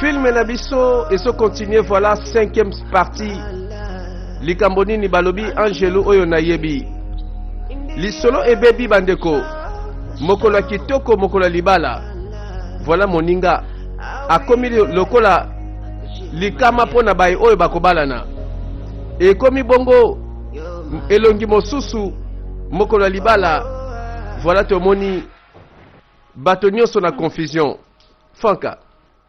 Film na biso ezo continuer, voilà cinquième partie. Likambo nini balobi Angelo oyo nayebi. Lisolo ebebi bandeko. Mokolo ya kitoko, mokolo ya libala. Voilà moninga akomi lokola likama mpo na baye oyo bakobalana. Ekomi bongo elongi mosusu mokolo ya libala. Voilà tomoni bato nyonso na confusion. Franka.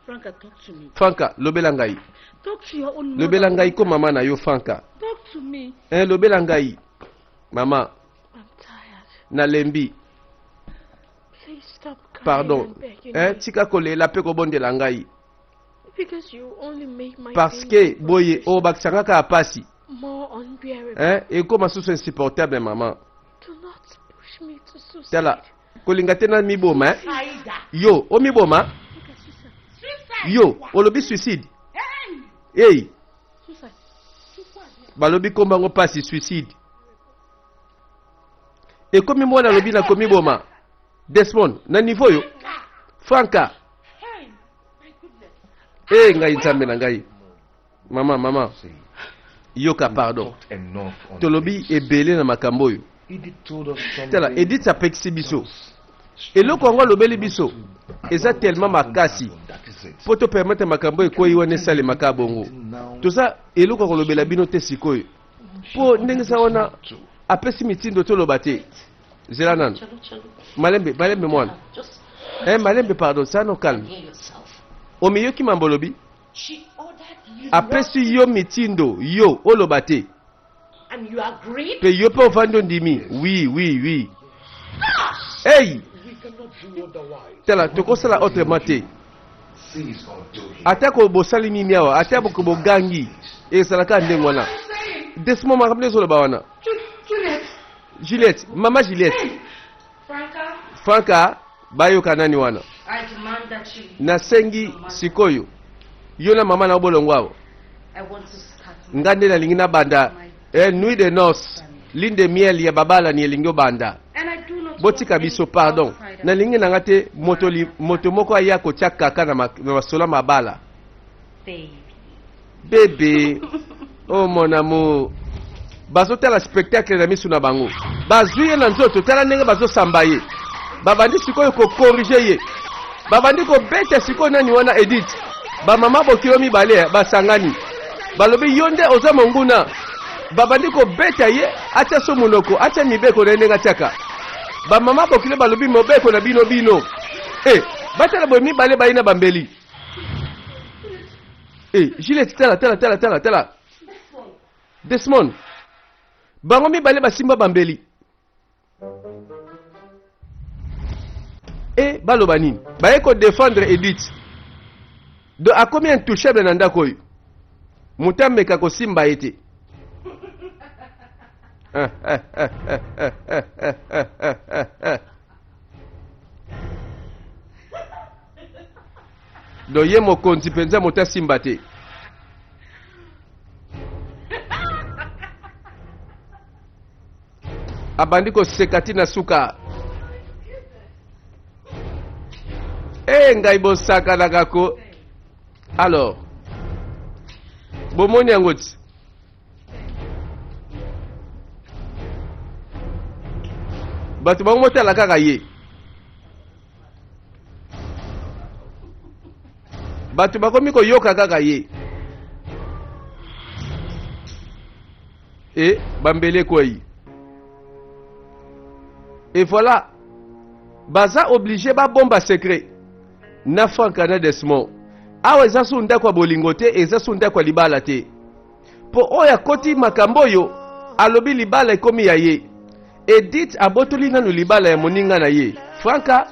Franka, talk to me. Franka, lobela ngai. Talk to your own Lobela mother. ngai ko mama na yo Franka. Talk to me. Eh, lobela ngai. Mama, I'm tired. nalembi. Please stop crying Pardon. and begging Eh, me. tika kolela pe kobondela ngai. Because you only make my Parce pain que and boye frustration obakisa nga kaka pasi. more unbearable. Eh, ekoma susu insupportable mama. Do not push me to suicide. Tala, kolinga te na miboma eh? Yo, omiboma? Yo, olobi suicide? Hey. Balobi kombo yango pasi suicide. Ekomi mwana alobi na komiboma. Desmond, na niveau yo. Franka. Eh ngai nzambe na ngai. Mama, mama. Yoka pardon. Tolobi ebele na makambo oyo. Tala, Edith apekisi biso. Eloko yango alobeli biso eza tellement makasi mpo to permettre makambo ekwei wana esalemaka bongo. Toza eloko ya kolobela bino te sikoyo. Mpo ndenge eza wana apesi mitindo toloba te. Zela nanu. Malembe, malembe mwana. Eh, malembe pardon, sano calme. Omiyoki mambo olobi? Apesi yo mitindo yo oloba te. Pe yo pe ovandi ondimi. Oui, oui, oui. Hey! Tala, tokosala autrement te. Ata ko bosali nini awa, ata ko bogangi, ezalaka ndenge wana. Desmond makambo nde ezoloba wana. Juliette, mama Juliette. Franka, bayoka nani wana? Nasengi sikoyo yo na mama na yo bolongwa awa. Nga nde nalingi nabanda eh, nuit de noces, lune de miel ya babalani elingi obanda. Botika biso pardon. Nalingi na nga te moto, li, moto moko aya kotia kaka na, ma, na masolo ya mabala. Bebe, oh mon amour. Bazotala spectacle na misu na bango. Bazwi ye na nzoto, tala ndenge bazosamba ye. Babandi sikoyo ko corriger ye. Babandi kobeta sikoyo nani wana Edith. Ba mama bokilo mibale eh, basangani. Balobi yo nde oza monguna. Babandi kobeta ye, atia so monoko, atia mibeko na ye ndenge atiaka. Ba mama bokilo balobi mobeko na bino bino. Eh, batala boye mibale baye na bambeli. Eh, Juliette, tala, tala, tala, tala, tala. Desmond. Bango mibale basimba bambeli. Eh, baloba nini? Baye ko défendre Edith. Donc akomi intouchable na ndako oyo. Moto ameka kosimba ye te. Donc ye mokonzi mpenza moto asimba te. Abandi koseka ti na suka. Eh ngai bosakanaka ko. Alors bomoni yango ti. Bato bango motala kaka ye. Bato bakomi koyoka kaka ye. E bambele ekwei. Et voilà, baza obligé babomba secret na Franck na Desmond. Awa eza su ndako ya bolingo te, eza su ndako ya libala te. Po oyo akoti makambo oyo alobi libala ekomi ya ye. Edith abotoli nanu libala ya moninga na ye Franka,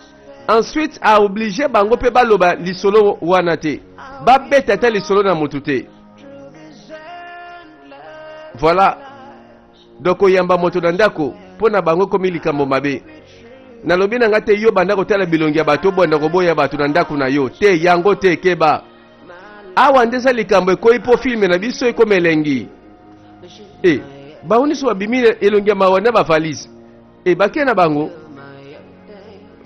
ensuite a oblige bango pe baloba lisolo wana te, babeta ata lisolo na mutu te. Voilà, donc koyamba moto na ndako mpo na bango ekomi likambo mabe. Nalobi na nga te yo banda kotala bilongi ya bato obanda koboya bato na ndako na yo te, yango te, keba. Awa nde eza likambo ekoyi mpo filme na biso ekoma elengi. E, bango nyonso babimi elongi ya mawa na bavalise. E, bake na bango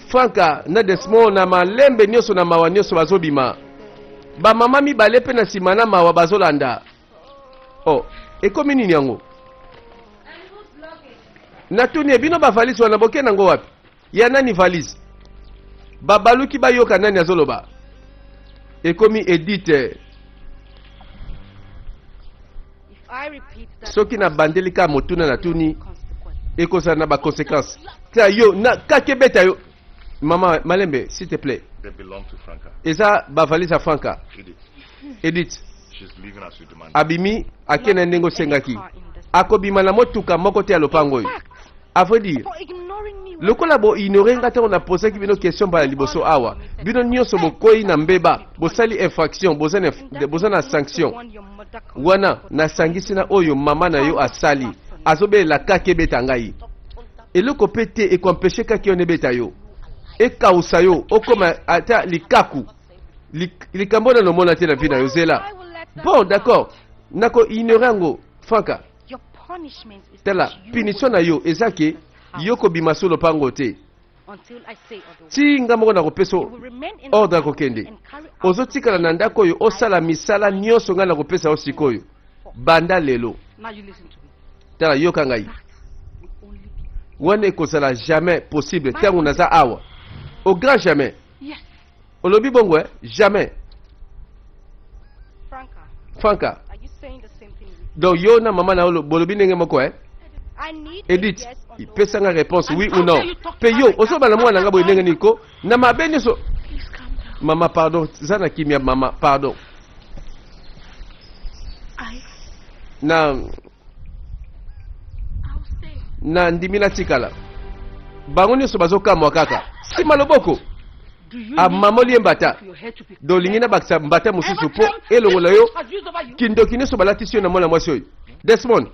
Franka na Desmond na malembe nyonso na mawa nyonso bazobima. Bamama mibale mpe na nsima na mawa bazolanda. Oh, ekomi nini yango? Natuni ye, bino bavalise wana boke nango wapi? Ya nani valise? Babaluki bayoka nani azoloba. Ekomi Edith. Soki nabandeli kaka motuna natuni, ekozala na ba conséquences. Tia yo na kake beta yo. Mama Malembe, s'il te plaît. Eza ba valise ya Franka. Edith. Abimi akende ndenge osengaki. Akobima na motuka moko te ya lopango oyo. À vrai dire, lokola bo ignore nga ntango napozaki bino question mbala liboso awa, bino nyonso bokwei na mbeba, bosali infraction, boza na, boza na sanction wana. Nasangisi na oyo mama na yo asali, azobelela kake ebeta ngai. Eloko mpe te ekoempeshe kake wana ebeta yo, ekausa yo, okoma ata likaku. Likambo nano omona te na vie na yo, zela. Bon, d'accord, nako ignore yango. Franka, tala, punition na yo eza ke yo kobima so lopango te ti nga moko nakopesa ordre ya kokende. Ozotikala na ndako oyo, osala misala nyonso ngai nakopesa yo sikoyo banda lelo. Tala, yoka ngai, wana ekozala jamais possible ntango naza awa, au grand jamais. Olobi bongo, eh? Jamais. Franka, donc yo na mama na yo bolobi ndenge moko, eh? Edith, pesa nga réponse, oui ou non. Mpe yo ozoloba na mwana nga boye ndenge nini ko na mabe nyonso? Mama, pardon, za na kimia. Mama, pardon. Na ndimi natikala. Bango nyonso bazokamwa kaka. Nsima loboko amamoli ye mbata. Do olingi nabakisa mbata mosusu mpo elongola yo kindoki nyonso balatisi yo na mwana mwasi oyo Desmond?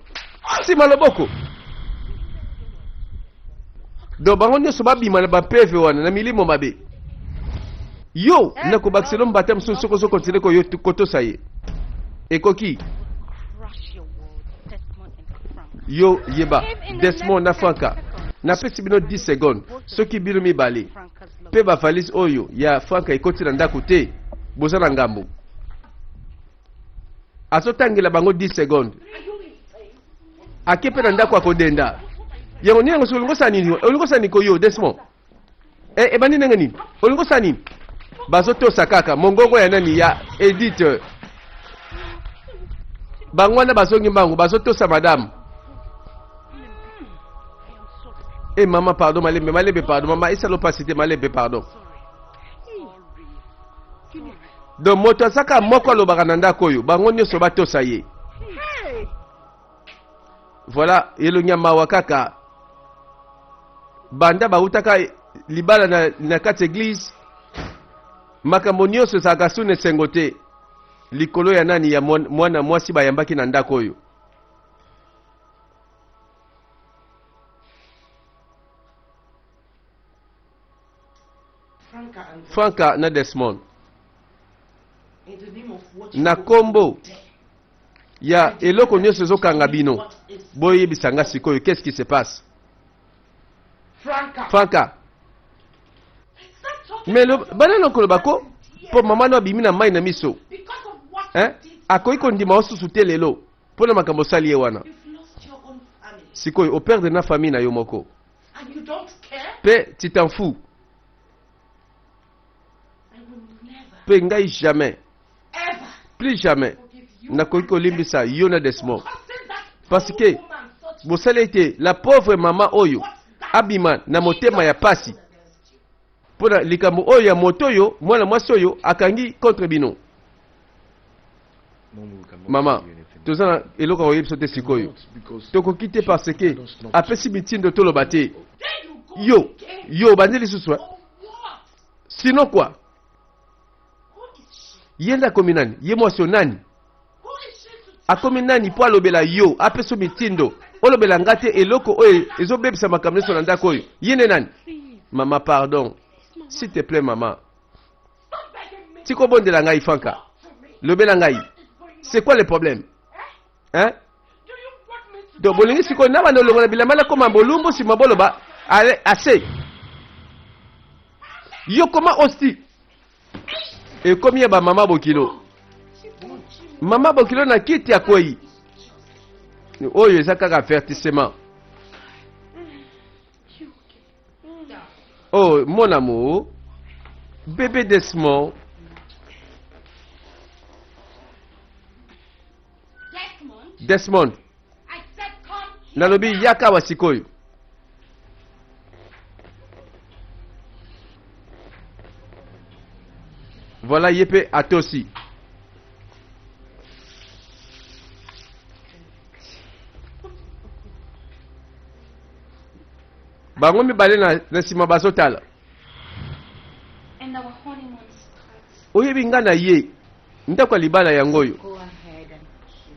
Nsima loboko. Do bango nyonso babima na bampeve wana na milimo mabe. Yo nakobakiselo mbata mosusu soki ozokontinue koyo kotosa ye. Ekoki yo yeba, Desmond na Franka, napesi bino 10 secondes. Soki bino mibale mpe bavalise oyo ya Franka ekoti na ndako te, boza na ngambo. Azotangela bango 10 secondes, ake mpe na ndako akodenda yango. Nini yango? Soki olingi osala nini, olingi osala nini koyo Desmond? Eh, ebandi ndenge nini? Olingi osala nini? Bazotosa kaka mongongo ya nani? Ya Edith. Bango wana bazongi mbangu, bazotosa madame. E mama, pardon, malembe, malembe, pardon mama, esala mpasi te, malembe, pardon. Donc moto azaka moko alobaka na ndako oyo, bango nyonso batosa ye. Voilà, elongi ya mawa kaka. Banda bautaka libala na kati église, makambo nyonso ezalaka su na esengo te, likolo ya nani? Ya mwana mwasi bayambaki na ndako oyo. Franka na Desmond, na nkombo ya eloko nyonso ezokanga bino, boyebisa nga sikoyo, qu'est-ce qui se passe? Franka, mais bana na koloba ko mpo mama no abimi na mai na miso, hein? Akoki kondima osusu te lelo mpo na makambo osali ye wana. Sikoyo operdre na famille na yo moko mpe tu t'en fous. Mpe ngai, jamais, plus jamais nakoki kolimbisa yo na Desmond, parce que bosali ete la pauvre mama oyo abima na motema ya pasi mpo na likambo oyo ya moto oyo mwana mwasi oyo akangi contre bino. Mama, toza na eloko ya koyebi biso te sikoyo. Tokoki te parce que apesi mitindo toloba te. Yo yo obandi lisusu, eh? Sinon quoi? Ye nde akomi nani? Ye mwasi oyo nani? Akomi nani mpo alobela yo, apesa mitindo olobela nga te eloko oyo ezobebisa makambo nyonso na ndako oyo? Ye nde nani? Mama, pardon, s'il te plaît, mama, tika obondela ngai. Franka, lobela ngai, c'est quoi le problème, hein? Donc bolingi sikoyo na banda olongola bilamba, nakoma bolumbu, nsima boloba ale ase. Yo koma osti. Ekomi ya bamama bokilo. Mama bokilo na kiti akwei. Oyo eza kaka avertissement. Oh, mon amour. Bébé Desmond. Desmond. Nalobi yaka awa sikoyo. Voilà ye mpe atosi. Bango mibale na, na nsima bazotala. Oyebi nga na ye ndako ya libala yango oyo.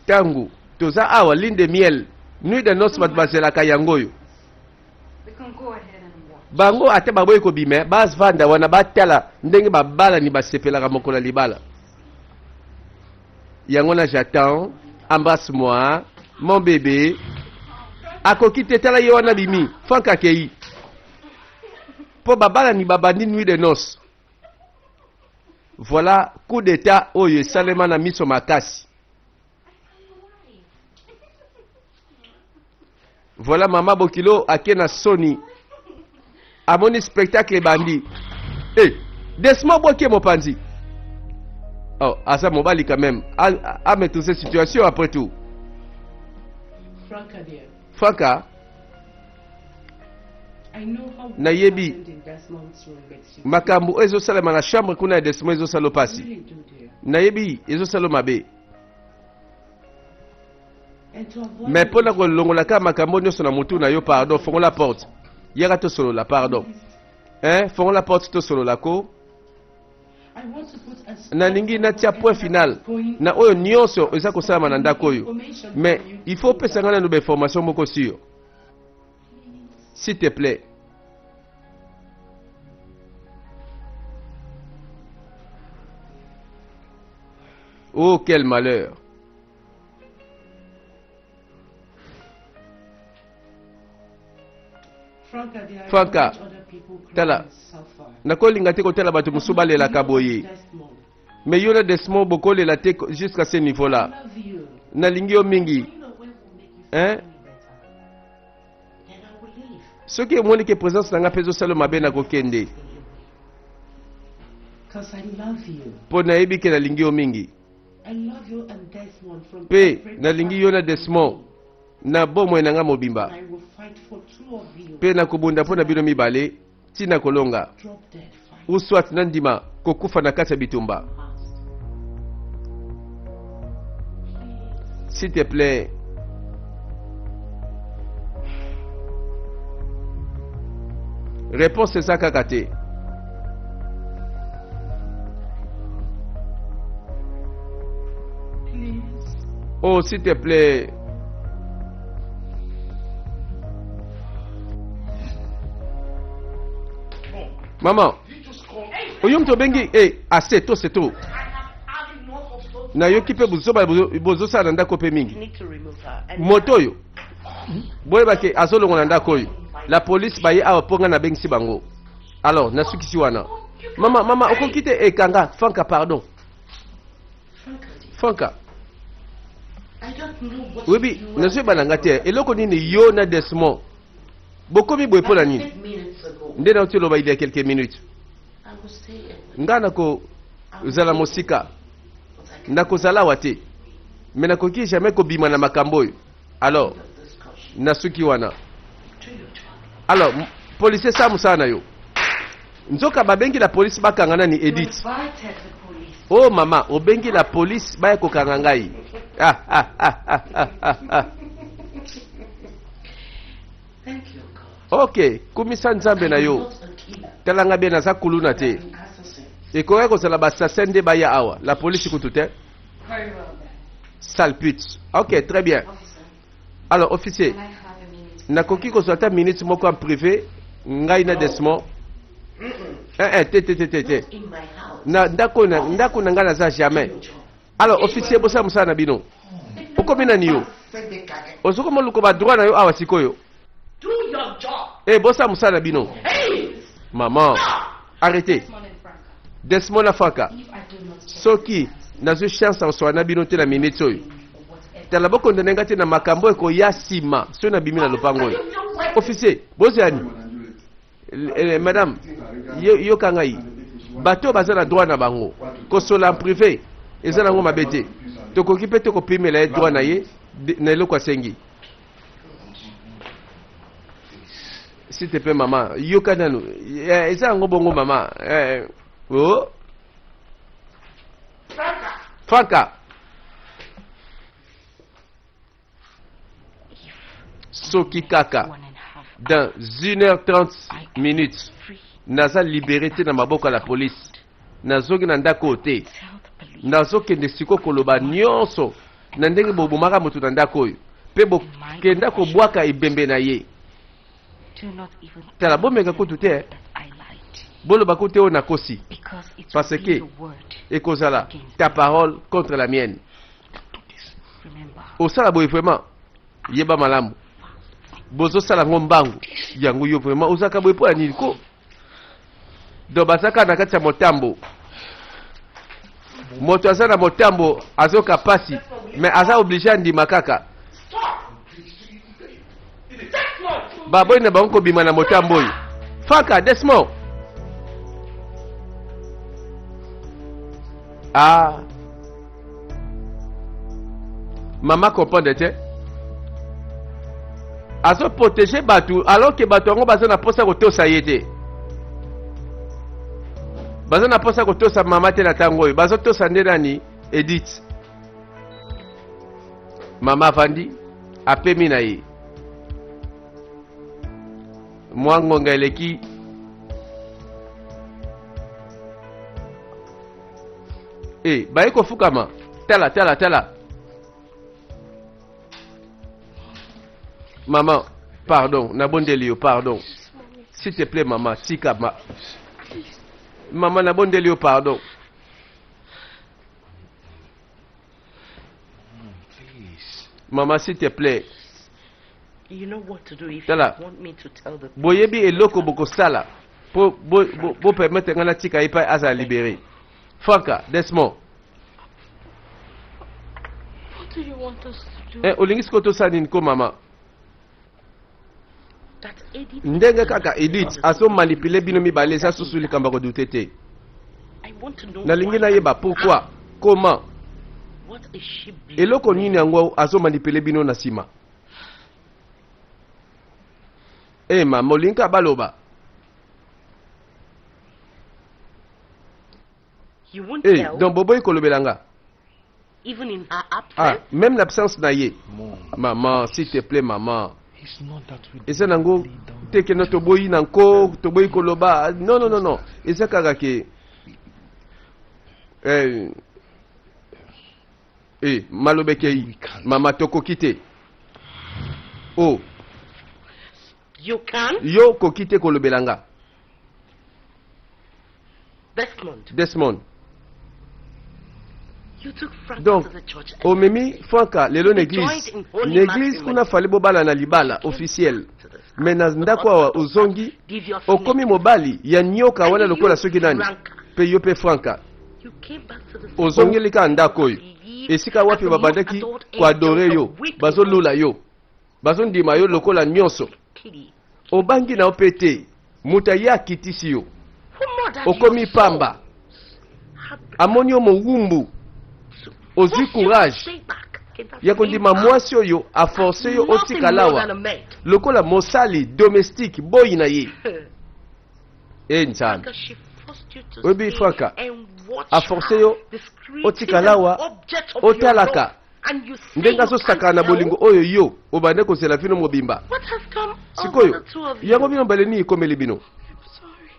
Ntango toza awa lune de miel, nuit de noces bato bazelaka yango oyo. Bango ata baboyi kobima, bavanda wana batala ndenge babalani basepelaka mokolo ya libala. Yango na j'attends, embrasse moi, mon bébé. Akoki te tala ye wana bimi, Frank akei. Mpo babalani babandi nuit de noces. Voilà coup d'état oyo esalema na miso makasi. Voilà mama bokilo ake na soni. Amoni spectacle ebandi. Eh, Desmond boke mopanzi. Oh, aza mobali quand même. A, a, a maîtriser situation après tout. Franka. Nayebi makambo oyo ezosalema na chambre kuna ya Desmond ezosala mpasi. Nayebi ezosala mabe. Mais mpo na kolongola kaka makambo nyonso na motu na yo, pardon, fongola porte. Yaka tosolola, pardon. Hein, fongola porte tosolola ko. Nalingi natia point final na oyo nyonso eza kosalama na ndako oyo. Mais il faut opesa ngai nanu ba information moko sur. S'il te plaît. Oh, quel malheur. Franka, tala, nakolinga te kotala bato mosusu balelaka boye. Mais yo na Desmond bokolela te jusqu'à ce niveau-là. Nalingi yo mingi. Hein? Soki omoni ke présence na nga mpe ezosala mabe nakokende. Mpo nayebi ke nalingi yo mingi. Mpe nalingi yo na Desmond na bomoi na nga mobimba. Mpe nakobunda mpo na bino mibale ntina kolonga. Ou soit nandima kokufa na kati ya bitumba. S'il te plaît. Réponse eza kaka te. Oh, s'il te plaît. Maman, oyo moto obengi eh, assez to c'est trop. Nayoki mpe buzoba bozosala na ndako mpe mingi. Moto oyo boyeba ke azolongwa na ndako oyo. La police baye awa mpo ngai nabengisi bango. Alors nasukisi wana. Mama, mama okoki te ekanga Franka pardon. Franka. Oyebi nazoyeba na ngai te eloko nini yo na Desmond bokomi boye mpo na nini? Nde nauti oloba il y a quelques minutes. Ngai nakozala mosika, nakozala awa te, me nakoki jamais kobima na makambo oyo. Alors nasuki wana. Alors policier sala mosala na yo. Nzoka babengi la police bakanga nani Edith. Oh mama, obengi la police baya kokanga ngai. Ah, ah, ah, ah, ah, ah, ah. Ok, kumisa Nzambe na yo. Tala nga bien naza kuluna te. Ekoki kozala ba assassin nde baya awa. La police kutu te. Sale pute. Ok, très bien. Alors, officier, nakoki kozwa ata minute moko en privé ngai na Desmond. Eh, eh, te, te, te, te, te. Na ndako na ndako na ngai naza jamais. Alors, officier, bosala mosala na bino. Okomi nani yo? Ozokoma luka ba droit na yo awa sikoyo. Eh, bosala mosala na bino. Maman, arrêtez. Desmond na Franka. Soki nazwi chance ya kosolola na bino te na minute oyo, tala bokondane nga te na makambo ekoya nsima soki nabimi na lopango oyo. Officier, bozela nini? Eh, madame, yoka ngai. Bato oyo baza na droit na bango kosolola en privé eza nango mabe te. Tokoki mpe te kopimela ye droit na ye na eloko asengi. S'il te plaît mama, yoka nanu. Eh, eza yango bongo mama. Eh, oh. Franka. Soki kaka dans 1h30 minutes naza libéré te na maboko ya la police, nazongi na ndako oyo te, nazokende siko koloba nyonso na ndenge bobomaka moto na ndako oyo mpe bokenda kobwaka ebembe na ye. Tala, bomeka kutu te, boloba kutu te oyo nakosi, parce que ekozala ta parole contre la mienne. Osala boye vraiment, yeba malamu bozosala yango mbangu yango. Yo vraiment ozalaka boye mpo ya nini ko? Donc baza kaka na kati ya motambo. Moto aza na motambo azoka pasi, mais aza obligé andima kaka. Baboyi na bango kobima na motambo oyo. Faka Desmond, ah, mama comprendre te, azoprotege bato alors ke bato yango baza na mposa kotosa ye te, baza na mposa kotosa mama te. Na ntango oyo bazotosa nde nani? Edith. Mama avandi, apemi na ye, mwa ngonga eleki. E baye kofukama. Tala, tala, tala, mama, pardon, nabondeli yo, pardon, s'il te plaît mama, tika ma mama, nabondeli yo, pardon. Mama, s'il te plaît. You know what to do if Tala. you want me to tell the Boyebi eloko bokosala mpo bopermettre ngai natika ye mpe azala libéré. Franka, Desmond. What do you want us to do? Eh, olingi sikoyo tosala nini ko mama? That Edith. Ndenge kaka Edith azomanipule bino mibale, eza susu likambo ya kodouter te. I want to know Nalingi why nayeba and pourquoi, how. comment. What is she Eloko nini yango azomanipule bino na nsima? E mama, olingi kaka baloba. You won't e tell donc boboyi kolobela nga. Even in her Ah, absence? même l'absence na ye. Mom, Maman, s'il te plaît, maman. It's not that we Eza nango te keno toboyi na nko, toboyi koloba. Non, non, non, non, eza kaka ke eh, eh, maloba ekei. Mama, tokoki te o. You can? Yo koki te kolobela nga. Desmond, Desmond. You took Frank Donc to the church omemi Franka lelo na église. Joined in holy Na église kuna fallait bobala na libala officiel, mais na ndako awa ozongi, okomi mobali ya nyoka wana lokola soki nani. Mpe yo mpe Franka, You came back to the ozongeli kaka ndako oyo esika wapi babandaki koadorer yo, bazolula yo, bazondima yo lokola nyonso. Obangi na yo mpe te moto aye akitisi yo, okomi pamba, amoni yo mowumbu. Ozwi courage ya kondima mwasi oyo aforce yo otikala awa lokola mosali domestique boyi na ye. E Nzambe, oyebi Franka aforce yo otikala awa, otalaka ndenge azosakana na bolingo oyo yo obande kozela vino mobimba. Sikoyo yango bino mbale nini ekomeli bino? I'm sorry.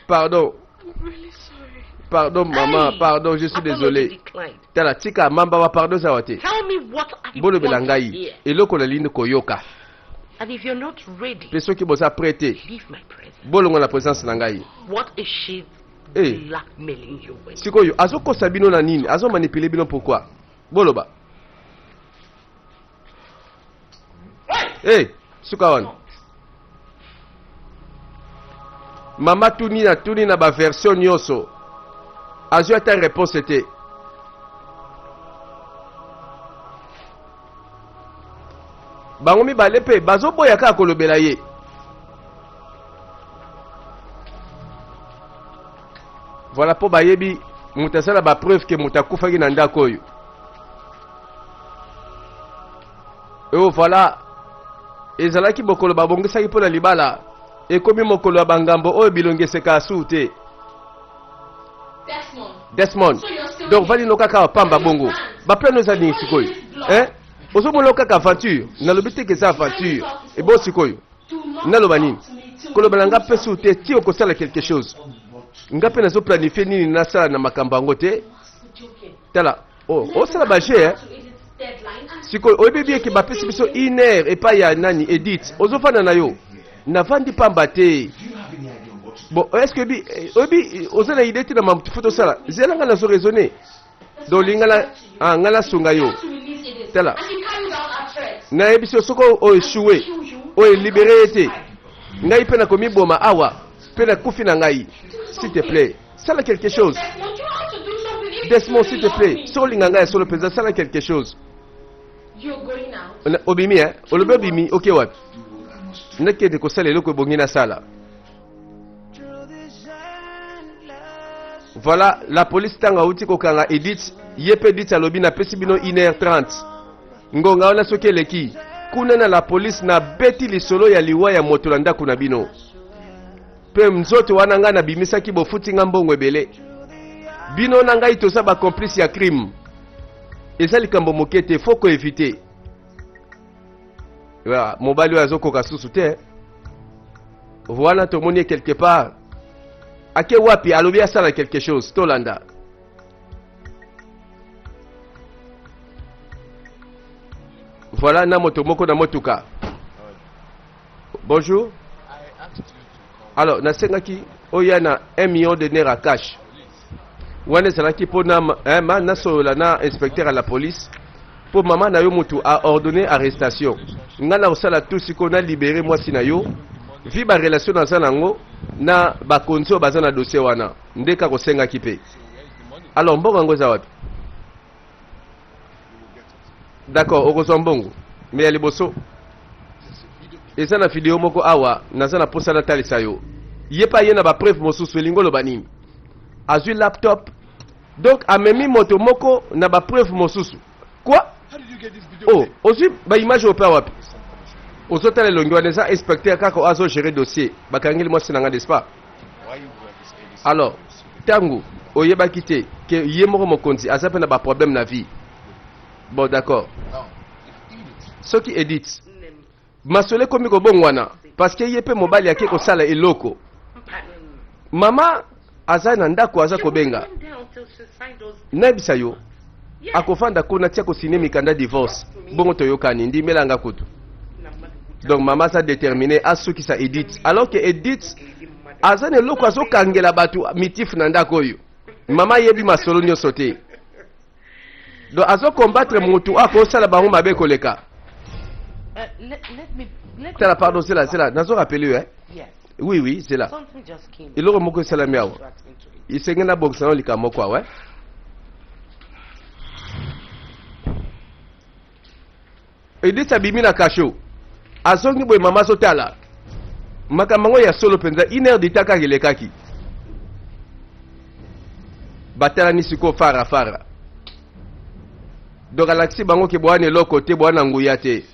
Pardon. I'm really sorry. Pardon mama, pardon, je suis désolé. Tala, tika mamba wa pardon zawa te. Bolobela ngai eloko nalingi koyoka. And if you're not ready, Mpe soki boza prêt te, leave my presence. Bolongo na présence na ngai. What is she Eh. blackmailing you with? Sikoyo azokosa bino na nini? Azomanipule bino pourquoi? Boloba. Hey, suka wana. Mama tuni na tuni na baversion nyonso, azwi ata réponse te. Bango mibale mpe bazoboya kaka kolobela ye. Voilà mpo bayebi moto asala ba preuve ke moto akufaki na ndako oyo. Oyo voilà ezalaki mokolo babongisaki mpo na libala, ekomi mokolo ya bangambo oyo bilongi esekaka suu te. Desmond, donc vandi no kaka pamba bongo, baplano eza nini sikoyo eh? Ozomona kaka aventure, nalobi te ke eza aventure. Ebo sikoyo naloba nini? Koloba na nga mpe suu te ti okosala quelque chose. Nga mpe nazo planifie nini nasala na makambo yango te. Tala, oh, osala ba jeu eh? Sikoyo oyebi bien ke bapesi biso une heure epai ya nani Edith, ozofanda na yo navandi pamba te. Bon, est-ce que oyebi oyebi oza na idée te na makambo faut tosala? Zela nga nazo raisonner. Donc linga na ah, nga nasunga yo. Tala, nayebisi yo soki o échoué, o libéré ye te, ngai mpe nakomiboma awa mpe nakufi na ngai. S'il te plaît, sala quelque chose. Desmond, s'il te plaît, soki olinga ngai ya solo mpenza, sala quelque chose. Obimi eh? Olobi obimi, oke wapi? Nakende kosala eloko ebongi nasala. Voilà, la police ntango auti kokanga Edith, ye mpe Edith alobi napesi bino 1h30. Ngonga wana soki eleki, kuna na la police nabeti lisolo ya liwa ya moto na ndako na bino. Mpe nzoto wana ngai nabimisaki bofuti nga mbongo ebele. Bino na ngai toza ba complice ya crime. Eza likambo moke te, faut ko éviter. Mobali oyo azokoka susu te. Voilà tomoni ye quelque part. Ake wapi alobi asala quelque chose, tolanda. Voilà na moto moko na motuka. Bonjour. Alors nasengaki oya na 1 million de naira cash. Wana ezalaki mpo na eh, ma nasolola na inspecteur ya la police mpo mama na yo mutu a ordonné arrestation. Nga na kosala tout sikoyo na libérer mwasi na yo vi ba relation naza nango na bakonzi oyo baza na dossier wana nde kaka osengaki mpe. Alors mbongo yango eza wapi? D'accord, okozwa mbongo. Mais ya liboso eza na video moko awa naza na posa natalisa yo. Ye pa ye na ba preuve mosusu elingi oloba nini? Azwi laptop donc amemi moto moko na ba preuve mosusu. Quoi? Oh, ozwi ba image oyo pe wapi? Ozotala elongi wana eza inspecteur kaka oyo azo gérer dossier. Bakangeli mwasi na nga n'est-ce pas? Alors, tango oyebaki te ke ye moko mokonzi aza pe na ba problème na vie. Bon, d'accord. Soki Edith, masolo ekomi kobongwana parce que ye pe mobali ake kosala eloko. Mama aza na ndako aza kobenga. Nayebisa yo, akofanda kuna tia kosine mikanda divorce. Bongo toyokani, ndimela nga kutu. Donc mama aza déterminé asukisa Edith alors que Edith aza na eloko azokangela bato mitif na ndako oyo. Mama ayebi masolo nyonso te. Donc azo combattre mutu akosala bango mabe koleka. Tala pardon, zela zela, nazo rappeler yo eh. Oui oui, zela. Eloko moko esalami awa. Esengeli nabongisa nano likambo moko awa. Edith abimi na kasho. Azongi boye mama azotala. Makambo yango ya solo mpenza, une heure du temps kaka elekaki. Batalani sikoyo fara fara. Donc alakisi bango ke boa na eloko te, boa na nguya te.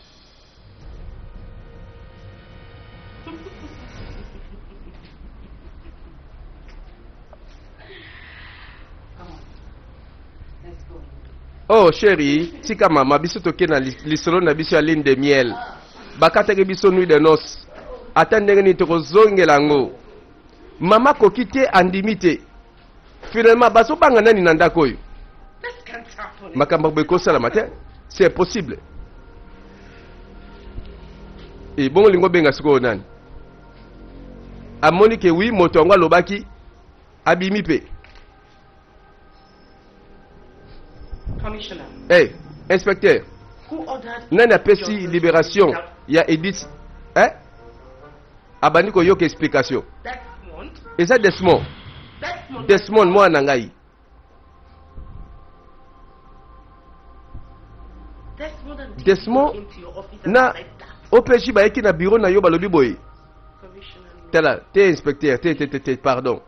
Oh chérie, tika mama biso toke na lisolo na biso ya lune de miel. Bakataki biso nuit de noces. Ata ndenge nini tokozongela yango. Mama akoki te, andimi te. Finalement bazobanga nani na ndako oyo? Makambo boye ekosalama te. C'est impossible. E bongo lingo benga sikoyo nani? Amoni ke oui moto yango alobaki abimi pe. Hey, inspecteur, nani apesi liberation ya Edith? Eh? Abandi koyoka explication. Eza Desmond. Desmond mwana na ngai. Desmond na OPJ bayaki na bureau na yo balobi boye. Tala te inspecteur te te te te pardon.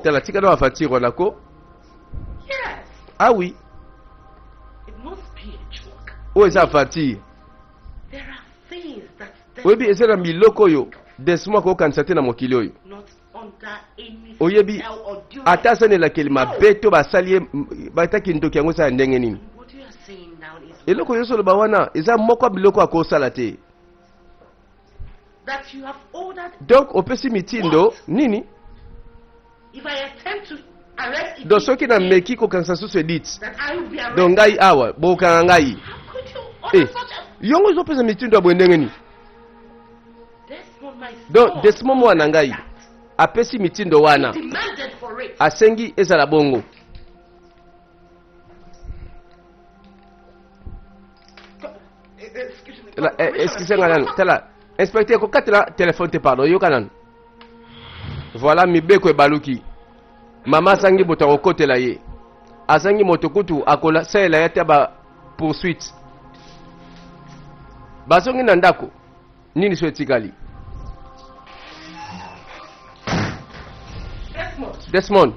Tala tika na aventure wana ko. Ah oui. Oyo eza aventure. Oyebi eza na biloko oyo Desmond akokanisa te na mokili oyo. Oyebi ata aza na elakeli mabe to basali ye ata kindoki yango eza ya ndenge nini. Eloko nyonso oloba wana eza moko ya biloko akosala te. Donc opesi mitindo nini? Donc soki nameki kokangisa susu Edith, donc ngai awa bokokanga ngai. Eh, yongo ozopesa mitindo ya boye ndenge nini? Donc Desmond mwana ngai apesi mitindo wana, asengi ezala bongo. Tala, eh, excuse nga nanu. Tala, inspecteur kokatela telefone te pardon, yoka nanu. Voilà mibeko ebaluki. Mama azangi moto akokotela ye. Azangi moto kutu akosalela ye ata ba poursuite. Bazongi na ndako. Nini so etikali? Desmond.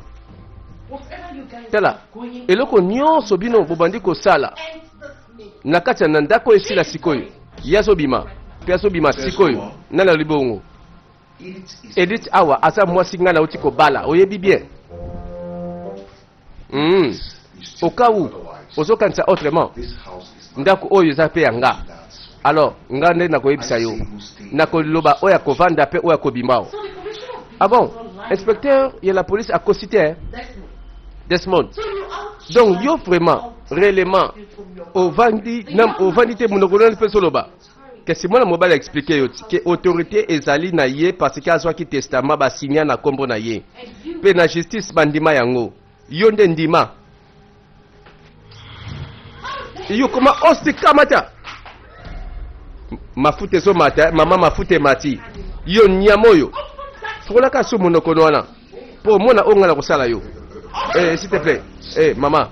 Tala, eloko nyonso bino bobandi kosala na kati ya na ndako esila sikoyo. Ye azobima mpe azobima sikoyo. Nani alobi bongo? Edith awa aza mwasi ngai nauti kobala, oyebi bien. Mm. Au cas où ozokanisa autrement, ndako oyo eza mpe ya nga. Alors nga nde nakoyebisa yo, nakoloba oyo akovanda mpe oyo akobima. Ah bon, inspecteur ya la police akosi te, Desmond. Donc yo vraiment réellement ovandi na ovandi te monoko nani mpe soloba. Kasi mwana mobali explique yo ke autorité ezali na ye parce que azwaki testament basigna na kombo na ye mpe na justice bandima yango. Yo nde ndima. Yo koma osti kamata mafuta ezomata, mama mafuta emati. Yo nyama oyo fokolaka so monoko wana mpo omona oyo ngai nakosala yo. Eh, s'il te plaît. Eh, mama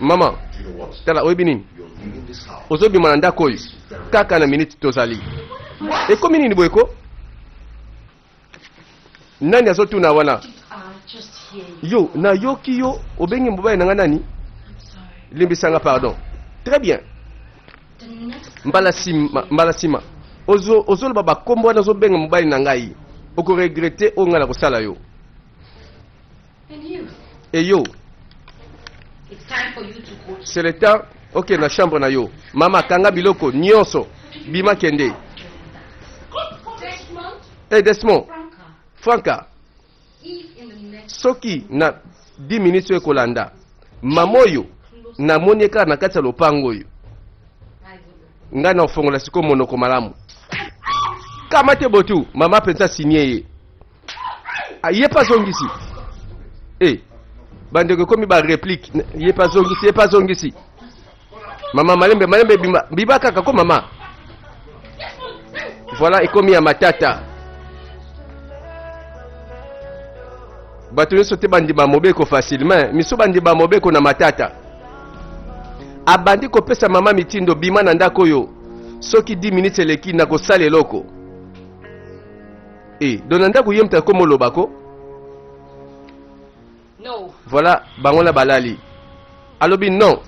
mama tala, oyebi nini? Ozobima na ndako oyo kaka na minute tozali. Ekomi nini boye ko? Nani azotuna wana? Yo nayoki yo obengi mobali na ngai nani? Limbisanga pardon. Très bien. Mbala sima, mbala sima ozoloba bakombo wana ozobenga mobali na ngai, okoregrete oyo ngai nakosala yo. Eyo c'est le temps ok na chambre na yo. Mama kanga biloko nyonso, bima kende. Hey, Desmond, Franka, soki na 10 minutes oyo ekolanda mama oyo namoni ye kaka na kati ya lopango oyo, ngai na ofongola sikoyo monoko malamu. Kamate botu mama mpenza signe ye ye mpe azongisi. E bandeko ekomi ba réplique, ye mpe azongisi, ye mpe azongisi. Mama malembe malembe, bima biba kaka ko mama. Voilà ekomi ya matata. Bato nyonso te bandima mobeko facilement, miso bandima mobeko na matata. Abandi kopesa mama mitindo, bima na ndako oyo soki 10 minutes eleki nakosala eloko. E donc na ndako ye moto akoma oloba ko. Voilà bango na balali. Alobi non,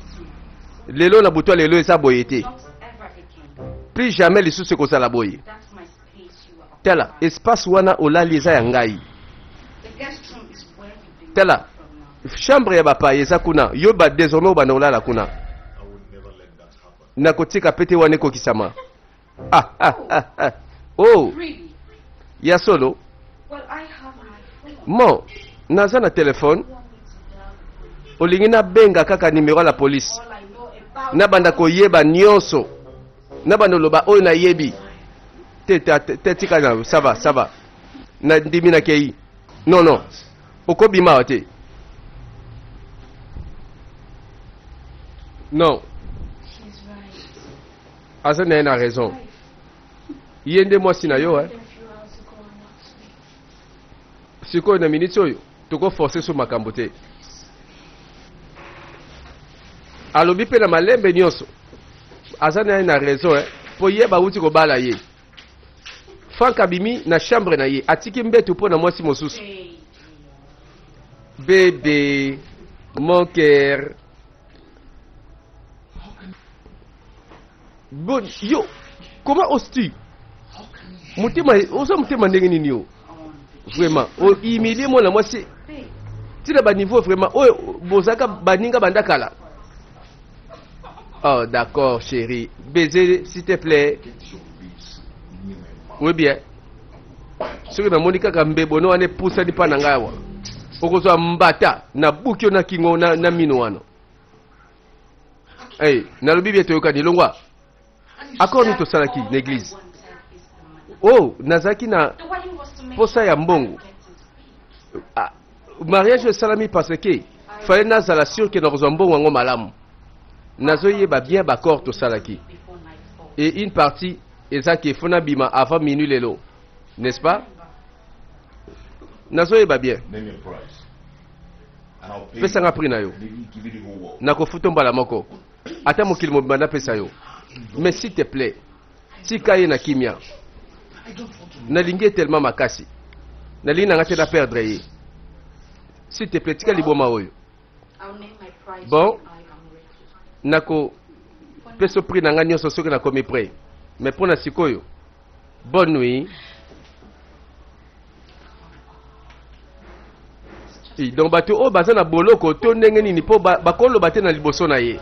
lelo na butu ya lelo eza boye te, plus jamais lisusu ekozala boye. Tala espace wana olali eza ya ngai. Tala chambre ya bapaya eza kuna, yo ba désormais obanda kolala kuna. Nakotika pete wana ekokisama. Ah, ah, ah, ah. Oh, ya solo. Mo naza na telefone, olingi nabenga kaka nimero ya la police, nabanda koyeba nyonso, nabanda oloba oyo nayebi te te te. Tika na, ça va, ça va, na ndimi nakei. Non non, okobima awa te. Non, aza na ye na raison, ye nde mwasi na yo eh. Sikoyo na miniti oyo tokoforce so makambo te. Alobi mpe na malembe nyonso. Aza na ye na raison eh, mpo ye bawuti kobala ye. Frank abimi na chambre na ye, atiki mbetu mpo na mwasi mosusu. Bebe, mon cœur. Bon, yo, comment oses-tu? Motema, oza motema ndenge nini yo? Vraiment, o humilier mwana mwasi tina ba niveau vraiment oyo bozalaka baninga banda kala. Oh, d'accord, chérie. Baiser, s'il te plaît. Oui, bien. soki namoni kaka mbebo no wana epusani mpa na ngai awa okozwa mbata na buki yo na kingo na, na mino wana hey, nalobi bie toyokani longwa accord nini tosalaki na eglise oh nazalaki na posa ya mbongo ah, mariage esalami parce que fallait nazala sur ke nakozwa mbongo yango malamu nazoyeba bien baccord tosalaki et une partie eza ke fo nabima avant minuit lelo n'est-ce pas nazoyeba bien pesa nga prix na yo nakofuta mbala moko ata mokili mobimba napesa yo mais s'il te plaît tika ye na kimia nalingi ye tellement makasi nalingi na nga te na perdre ye s'il te plaît tika liboma oyo bon nako pesa prix na nga nyonso soki nakomi près mais mpo na sikoyo bonne nuit donc bato oyo baza na boloko to ndenge nini mpo bakoloba te na liboso na ye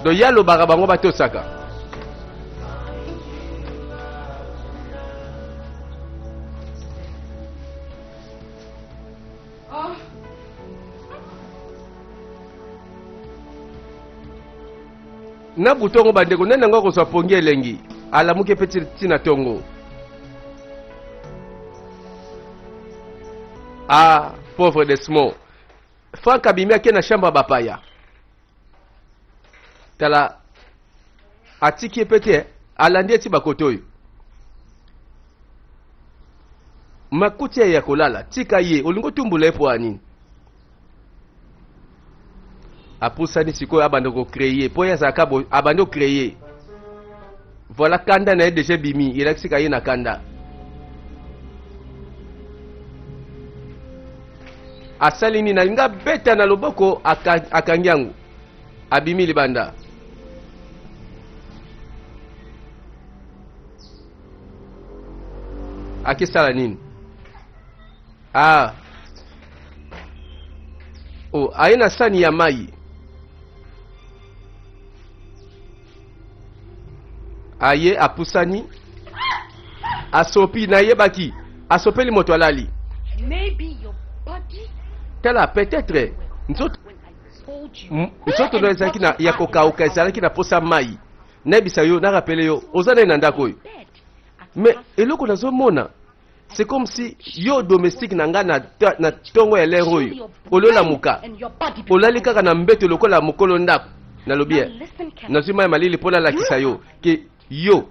donc ye alobaka bango batosaka na butu yango bandeko nani yango akozwa pongi elengi alamuki mpe ntina tongo ah pauvre desmond frank abimi ake na chambre ya bapaya tala atiki ye mpe te alandi ye ti bakote oyo makuti ya ya kolala tika ye olingi otumbula ye mpo ya nini apusani sikoyo abanda kocreye mpo ye azalaka abandi ocreye voilà kanda na ye deja ebimi elakisi ka ye na kanda asali nini alingi abeta na loboko akangi yango abimi libanda akisala nini ah oh, aye na sani ya mai aye apusani asopi nayebaki asopeli moto alali tala peut-être nzoto nzoto na ezalaki na ya kokauka ezalaki na posa mai nayebisa yo na rapele yo oza nani na ndako oyo mais eloko nazomona c'est comme si yo domestique na ngai na, na ntongo ya lere oyo ololamuka olali kaka na mbeto lokola mokolo ndako nalobi eh, nazwi mai malili mpo nalakisa yo ke yo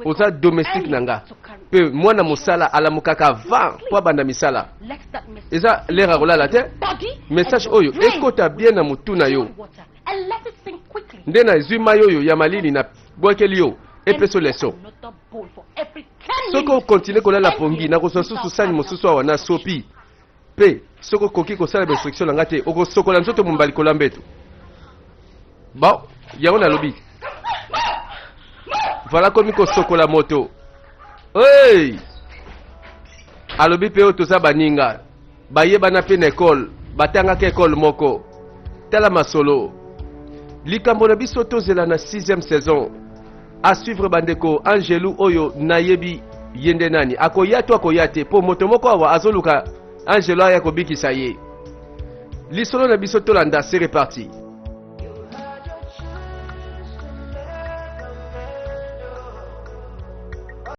oza domestique na nga mpe mwana mosala alamukaka avant mpo abanda misala eza lere ya kolala te message oyo ekota bien na motu na yo nde nazwi mai oyo ya malili na bwakeli yo epeso leso soki okontinue kolala pongi nakozwa susu sani mosusu awa na sopi mpe soki okoki kosala bainstruction na ngai te okosokola nzoto mobimba likolo ya mbeto bon yango nalobi voilà komi kosokola moto hey! alobi mpe oyo toza baninga bayebana mpe na ekole batangaka ekole moko tala masolo likambo na biso tozela na 6e saison à suivre bandeko angelu oyo nayebi ye nde nani akoya to akoya te mpo moto moko awa azoluka angelo aya kobikisa ye lisolo na biso tolanda c'est reparti.